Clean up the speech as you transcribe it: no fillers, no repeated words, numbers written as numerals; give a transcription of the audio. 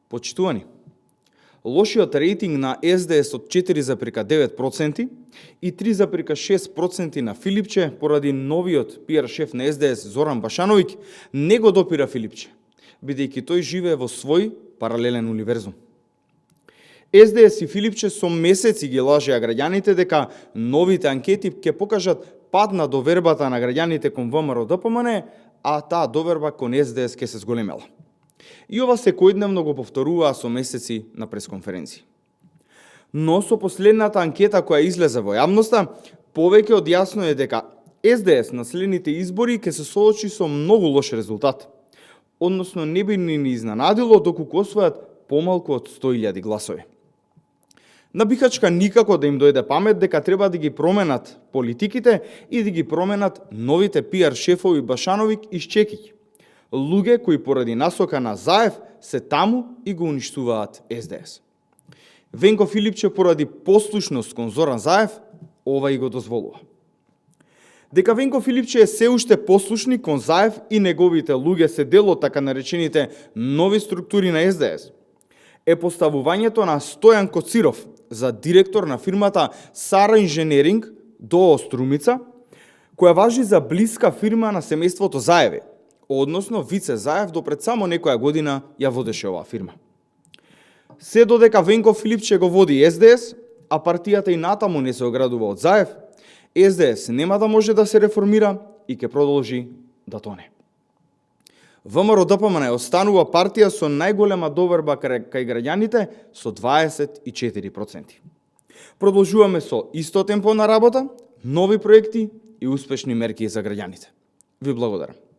Почитувани, лошиот рейтинг на СДС од 4,9% и 3,6% на Филипче поради новиот пиар шеф на СДС Зоран Башановиќ не го допира Филипче, бидејќи тој живее во свој паралелен универзум. СДС и Филипче со месеци ги лажеа граѓаните дека новите анкети ќе покажат пад на довербата на граѓаните кон ВМРО-ДПМН, а таа доверба кон СДС ќе се зголемела. И ова секојдневно го повторуваа со месеци на пресконференции. Но со последната анкета која излезе во јавноста, повеќе од јасно е дека СДС на следните избори ќе се соочи со многу лош резултат. Односно не би ни изненадило доколку освојат помалку од 100.000 гласови. На Бихачка никако да им дојде памет дека треба да ги променат политиките и да ги променат новите пиар шефови Башановиќ и Шчекиќ. Луѓе кои поради насока на Заев се таму и го уништуваат СДС. Венко Филипче поради послушност кон Зоран Заев, ова и го дозволува. Дека Венко Филипче е се уште послушник кон Заев и неговите луѓе се дел од така наречените нови структури на СДС, е поставувањето на Стојан Коциров за директор на фирмата Сара Инженеринг до Струмица, која важи за блиска фирма на семејството Заеви, односно Вице Заев до пред само некоја година ја водеше оваа фирма. Се додека Венко Филипче го води СДС, а партијата и натаму не се оградува од Заев, СДС нема да може да се реформира и ќе продолжи да тоне. ВМРО-ДПМН останува партија со најголема доверба кај граѓаните со 24%. Продолжуваме со исто темпо на работа, нови проекти и успешни мерки за граѓаните. Ви благодарам.